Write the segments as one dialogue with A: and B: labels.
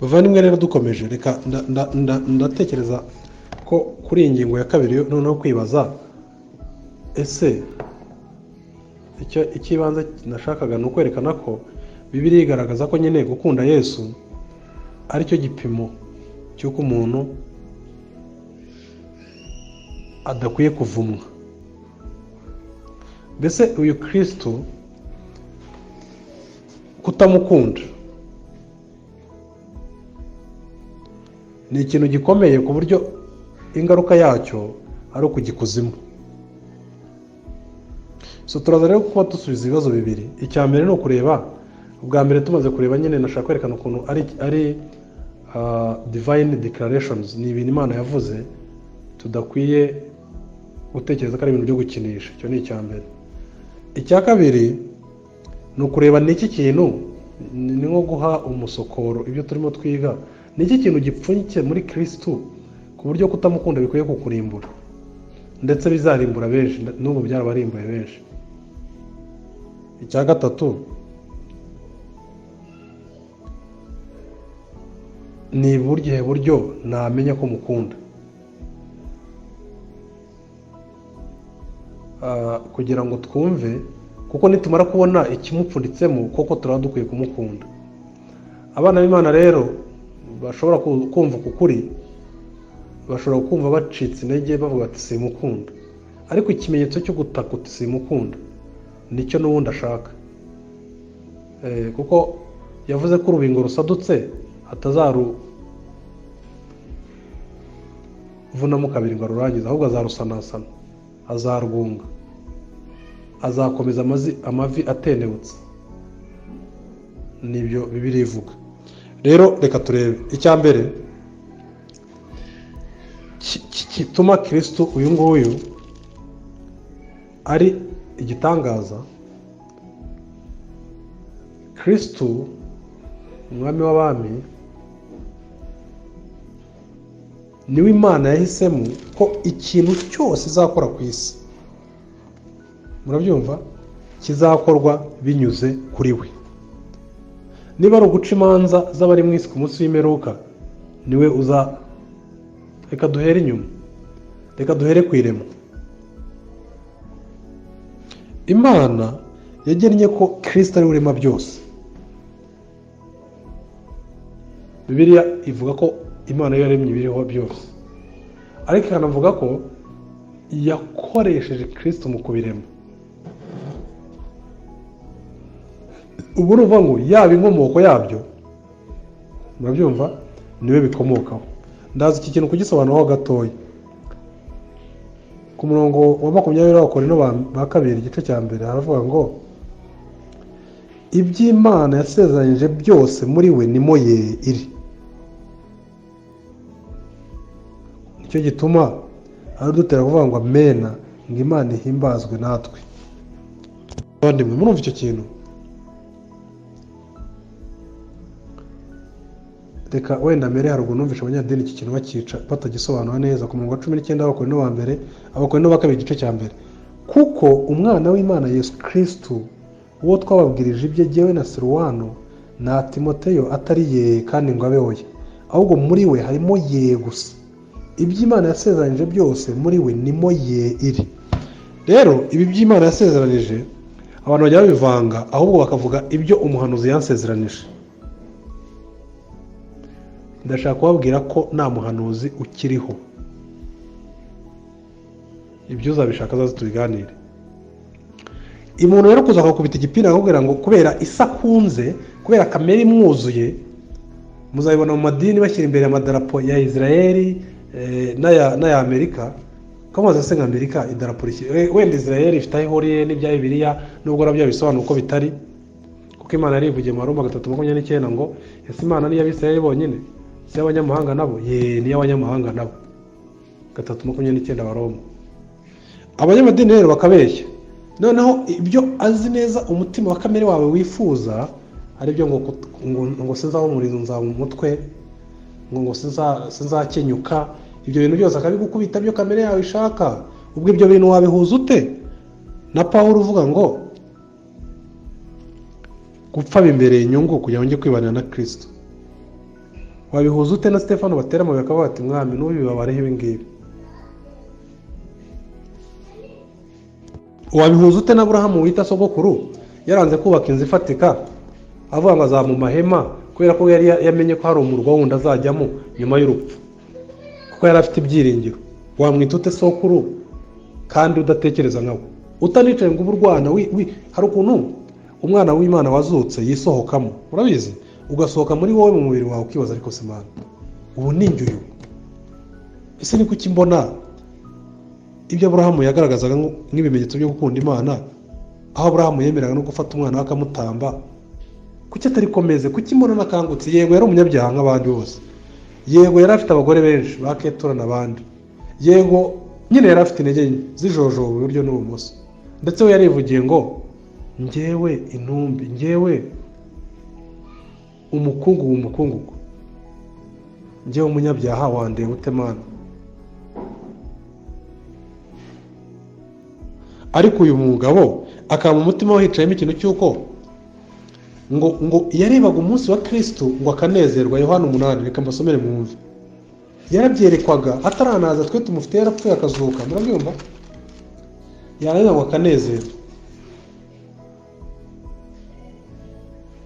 A: Bavandimwe rero, dukomeje, reka ndatekereza ko kuri iyi ngingo ya kabiri noneho kwibaza ese icyo icy'ibanze nashakaga ni ukwerekana ko Bibiliya igaragaza ko nyine gukunda Yesu aricyo gipimo cy'uko umuntu adakwiye kuvumwa. Mbese uyu Kristo kutamukunda ni ikintu gikomeye ku buryo ingaruka yacyo ari ukujya ikuzimu. So turaza rero kuba dusubiza ibibazo bibiri. Icya mbere ni ukureba, ubwa mbere tumaze kureba nyine nashaka kwerekana ukuntu ari divine declarations, ni ibintu Imana yavuze tudakwiye gutekereza ko ari ibintu byo gukinisha. Icyo ni icya mbere. Icya kabiri ni ukureba ni iki kintu, ni nko guha umusokoro ibyo turimo twiga, ni iki kintu gipfunyitse muri Kristo ku buryo kutamukunda bikwiye kukurimbura, ndetse bizarimbura benshi, n'ubu byarabarimbuye benshi. Icya gatatu ni buryo buryo namenya ko mukunda, kugira ngo twumve, kuko nitumara kubona ikimupfunditsemo koko turaba dukwiye kumukunda. Abana b'Imana rero bashobora kumva uku kuri, bashobora kumva bacitse intege bavuga bati simukunda, ariko ikimenyetso cyo gutaka uti simukunda nicyo n'ubundi ashaka, kuko yavuze ko urubingo rusadutse atazaruvunamo kabiri ngo arurangize, ahubwo azarusanasana, azarwunga, azakomeza amavi atenebutse. Nibyo Bibiliya ivuga. Rero reka turebe icya mbere gituma Kristo uyu nguyu ari igitangaza. Kristo umwami w'abami niwe Imana yahisemo ko ikintu cyose izakora ku isi, murabyumva, kizakorwa binyuze kuri we. Niba ari uguca imanza z'abari mu isi ku munsi w'imperuka, niwe uza. Reka duhere inyuma, reka duhere ku iremwa. Imana yagennye ko Kristo ari we urema byose. Bibiliya ivuga ko Imana yo yaremye ibiriho byose, ariko ikanavuga ko yakoresheje Kristo mu kubirema. Ubu ni ukuvuga ngo yaba inkomoko yabyo, murabyumva, niwe bikomokaho. Ndaza iki kintu kugisobanuraho gatoya. Ku murongo wa 20 w'Abakorinto ba kabiri igice cya mbere haravuga ngo iby'Imana yasezeranyije byose muri we nimo ye iri. Nicyo gituma aradutera kuvuga ngo amena, ngo Imana ihimbazwe natwe. Abavandimwe, murumva icyo kintu? Reka wenda mbere haruguru numvisha abanyadini iki kintu bakica batagisobanura neza. Ku murongo wa 19 w'Abakorinto ba mbere, Abakorinto ba kabiri igice cya mbere, kuko umwana w'Imana Yesu Kristo uwo twababwirije ibye jyewe na Siluwano na Timoteyo atari ye kandi ngo abe oya, ahubwo muri we harimo ye gusa. Iby'Imana yasezeranyije byose muri we nimo ye iri. Rero ibi by'Imana yasezeranije abantu bajya babivanga, ahubwo bakavuga ibyo umuhanuzi yansezeranije. Ndashaka kubabwira ko nta muhanuzi ukiriho. Ibyo uzabishaka azaze tubiganire. Umuntu rero kuza akakubita igipira akakubwira ngo kubera isakunze, kubera kamere imwuzuye, muzabibona mu madini bashyira imbere amadarapo ya Israeli n'aya Amerika. Kamaze se nka Amerika idarapo wenda Israeli ifite aho ihuriye n'ibya Bibiliya, nubwo nabyo bisobanura uko bitari, kuko Imana yarivugiye mu Baroma 3:29 ngo ese Imana ni iy'Abisirayeli bonyine, si iy'abanyamahanga nabo? Ye, ni iy'abanyamahanga nabo. 3:29 Baroma. Abanyamadini rero bakabeshya. Noneho ibyo azi neza umutima wa kamere wawe wifuza aribyo ngo sinzaba umurizo nzaba umutwe, ngo sinzakenyuka, ibyo bintu byose akabigukubita byo kamere yawe ishaka. Ubwo ibyo bintu wabihuza ute na Pawulo uvuga ngo gupfa bimbereye inyungu kugira ngo njye kwibanira na Kristo? Wabihuza ute na Stefano batera amabuye akavuga ati mwami n'ubu bibabareho ibi ngibi? Wabihuza ute na Aburahamu wita sogokuru yaranze kubaka inzu ifatika avuga ngo azaba mu mahema kubera ko yari yamenye ko hari umurwa wundi azajyamo nyuma y'urupfu, kuko yari afite ibyiringiro? Wamwita ute sokuru kandi udatekereza nkawe, utanicaye ngo ube urwana? Hari ukuntu umwana w'Imana wazutse yisohokamo, urabizi, ugasohoka muri wowe mu mubiri wawe ukibaza ariko se Mana ubu ni njye uyu? Ese ni kuki mbona ibyo Aburahamu yagaragazaga nk'ibimenyetso byo gukunda Imana, aho Aburahamu yemeraga no gufata umwana we akamutamba, kuki atari komeze? Kuki mbona nakangutse? Yego yari umunyabyaha nk'abandi bose, yego yari afite abagore benshi ba Ketura n'abandi, yego nyine yari afite intege nke zijojoba iburyo n'ibumoso, ndetse we yarivugiye ngo njyewe intumbi, njyewe umukungugu, umukungugu, njyewe umunyabyaha wandeba ute Mana? Ariko uyu mugabo akaba mu mutima we hicayemo ikintu cy'uko ngo yarebaga umunsi wa Kristo ngo akanezerwa. Yohana 8, reka mbasomere mwumve. Yarabyerekwaga ataranaza, twe tumufite yarapfuye akazuka, murabyumva? Yarangiza ngo akanezerwa.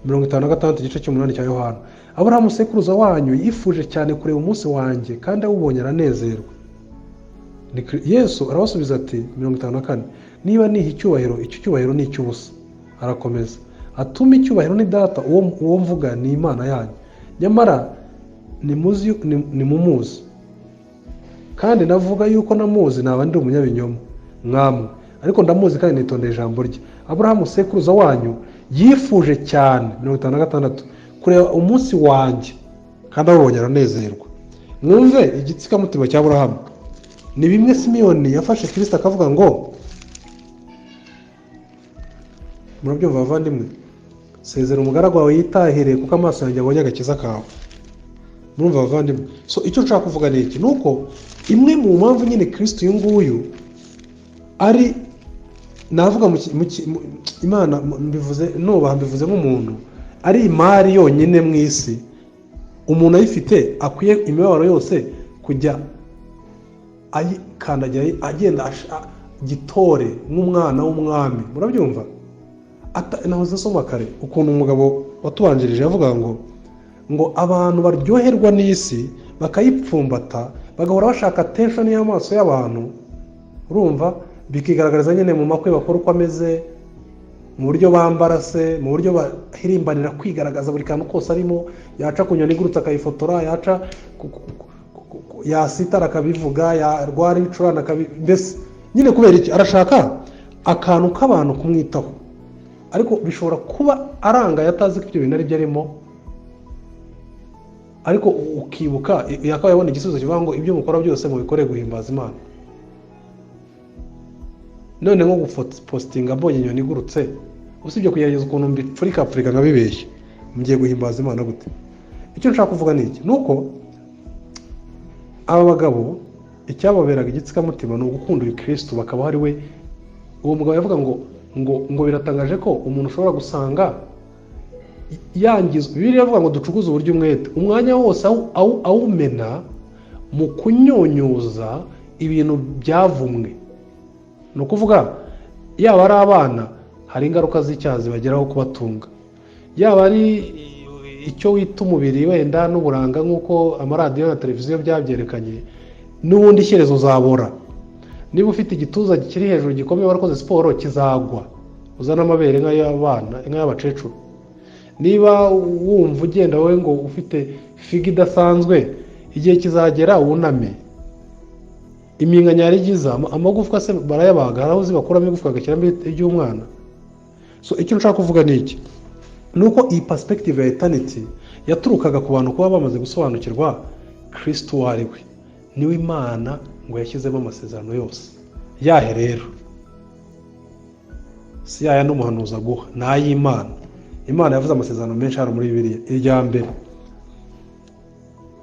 A: 56 igice cy'umunani cya Yohana. Aburahamu sekuruza wanyu yifuje cyane kureba umunsi wanjye, kandi awubonye aranezerwa. Yesu arabasubiza ati 54, niba niha icyubahiro, icyo cyubahiro ni icy'ubusa. Arakomeza atuma icyubahiro ni data, uwo mvuga ni Imana yanyu, nyamara nimumuzi, kandi navuga yuko namuzi naba ndi umunyabinyoma mwamwe, ariko ndamuzi kandi nitondeye ijambo rye. Aburahamu sekuruza wanyu yifuje cyane 56 kureba umunsi wanjye, kandi awubonye aranezerwa. Mwumve igitsikamutima cya Aburahamu. Ni bimwe Simiyoni yafashe Kristo akavuga ngo, murabyumva bavandimwe, sezera umugaragu wawe yitahire kuko amaso yanjye abonye agakiza kawe. Murumva bavandimwe? So icyo nshaka kuvuga ni iki, nuko imwe mu mpamvu nyine Kristo uyu nguyu ari, navuga Imana mbivuze nubaha, mbivuze nk'umuntu, ari imari yonyine mu isi umuntu ayifite akwiye imibabaro yose kujya ayikandagira agenda gitore nk'umwana w'umwami. Murabyumva? Nahoze nsoma kare ukuntu umugabo watubanjirije avuga ngo abantu baryoherwa n'isi bakayipfumbata, bagahora bashaka attention y'amaso y'abantu, urumva, bikigaragariza nyine mu makwe bakora uko ameze, mu buryo bambara se, mu buryo bahirimbanira kwigaragaza buri kantu kose arimo, yaca ku nyoni igurutse akayifotora, yaca yasitara akabivuga, yarwara ibicurane mbese nyine kubera iki? Arashaka akantu k'abantu kumwitaho, ariko bishobora kuba arangaye atazi ko ibyo bintu ari byo arimo, ariko ukibuka yakabaye abona igisubizo kivuga ngo ibyo mukora byose mubikore guhimbaza Imana. None nko gupostinga mbonye inyoni igurutse, usibye kugerageza ukuntu mbipfurikapfurika nkabibeshya, ngiye guhimbaza Imana gute? Icyo nshaka kuvuga ni iki, nuko aba bagabo icyababeraga igitsikamutima ni ugukunda uyu Kristo, bakaba ari we. Uwo mugabo yavuga ngo biratangaje ko umuntu ushobora gusanga yangizwa. Bibiliya iravuga ngo ducukuze uburyo umwete, umwanya wose awumena mu kunyunyuza ibintu byavumwe. Ni ukuvuga yaba ari abana hari ingaruka z'icyaha zibageraho kubatunga, yaba ari icyo wita umubiri wenda n'uburanga nk'uko amaradiyo na televiziyo byabyerekanye, n'ubundi ishyerezo uzabora. Niba ufite igituza kiri hejuru gikomeye warakoze siporo kizagwa, uzana amabere nk'ay'abana, nk'ay'abakecuru. Niba wumva ugenda wowe ngo ufite figa idasanzwe, igihe kizagera wuname. Iminkanyari igiza amagufwa se barayabaga, hari aho bakuramo igufwa bagashyiramo iry'umwana. So icyo nshaka kuvuga ni iki, nuko iyi perspective ya eternity yaturukaga ku bantu kuba bamaze gusobanukirwa Kristo uwo ari we, niwe Imana ngo yashyizemo amasezerano yose. Yahe rero si yaya n'umuhanuzi aguha, ni ay'Imana. Imana yavuze amasezerano menshi hano muri Bibiliya. Irya mbere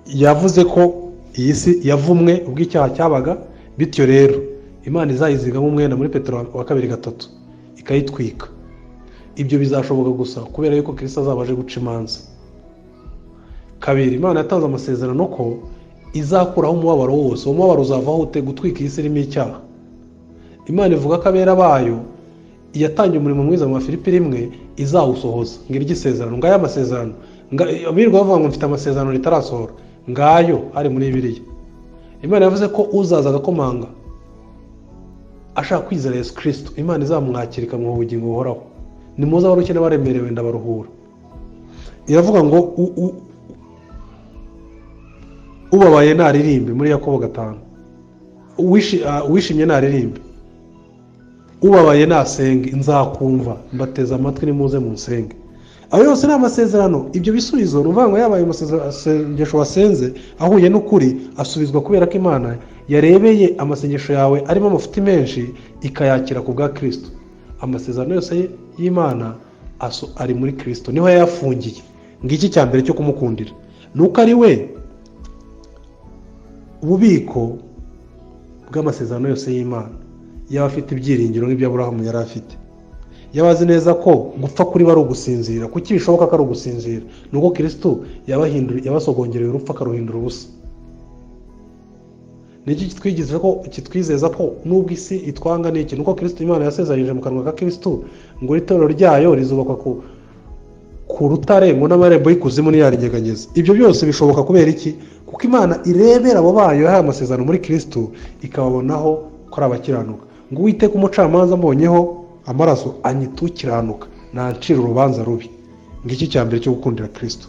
A: yavuze ko iyi si yavumwe ubwo icyaha cyabaga, bityo rero Imana izayizigamo umwenda muri Petero wa 2:3 ikayitwika. Ibyo bizashoboka gusa kubera yuko Kristo azaba aje guca imanza. Kabiri, Imana yatanze amasezerano ko izakuraho umubabaro wose. Uwo mubabaro uzavaho ute? Gutwika iyi si irimo icyaha. Imana ivuga ko abera bayo yatangiye umurimo mwiza mu Bafilipi 1 izawusohoza. Ngo iryo isezerano, ngayo amasezerano, birirwa bavuga ngo mfite amasezerano ritarasohora, ngayo ari muri Bibiliya. Imana yavuze ko uzaza agakomanga ashaka kwizera Yesu Kristo, Imana izamwakira ikamuha ubugingo buhoraho. Nimuze abarushye n'abaremerewe ndabaruhura. Iravuga ngo ubabaye naririmbe muri Yakobo 5, uwishimye naririmbe, ubabaye nasenge, nzakumva, mbateze amatwi, nimuze munsenge. Ayo yose ni amasezerano. Ibyo bisubizo ni ukuvuga ngo yabaye amasengesho wasenze ahuye n'ukuri, asubizwa kubera ko Imana yarebeye amasengesho yawe arimo amafuti menshi, ikayakira ku bwa Kristo. Amasezerano yose y'Imana ari muri Kristo, niho yayafungiye. Ngiki cya mbere cyo kumukundira ni uko ari we bubiko bw'amasezerano yose y'Imana. Yaba afite ibyiringiro nk'ibyo Aburahamu yari afite, yaba azi neza ko gupfa kuri we ari ugusinzira. Kuki bishoboka ko ari ugusinzira? Ni uko Kristo yabasogongereye urupfu akaruhindura ubusa. Ni iki kitwizeza ko nubwo isi itwanga? Ni iki? Ni uko Kristo, Imana yasezeranyije mu kanwa ka Kristo ngo itorero ryayo rizubakwa ku rutare, ngo n'amarembo y'ikuzimu ntiyarinyeganyeza. Ibyo byose bishoboka kubera iki? Kuko Imana irebera abo bayo yahaye amasezerano muri Kristo, ikababonaho ko ari abakiranuka. Ngo Uwiteka umucamanza ambonyeho amaraso anyita ukiranuka, nancira urubanza rubi. Ngiki cya mbere cyo gukundira Kristo.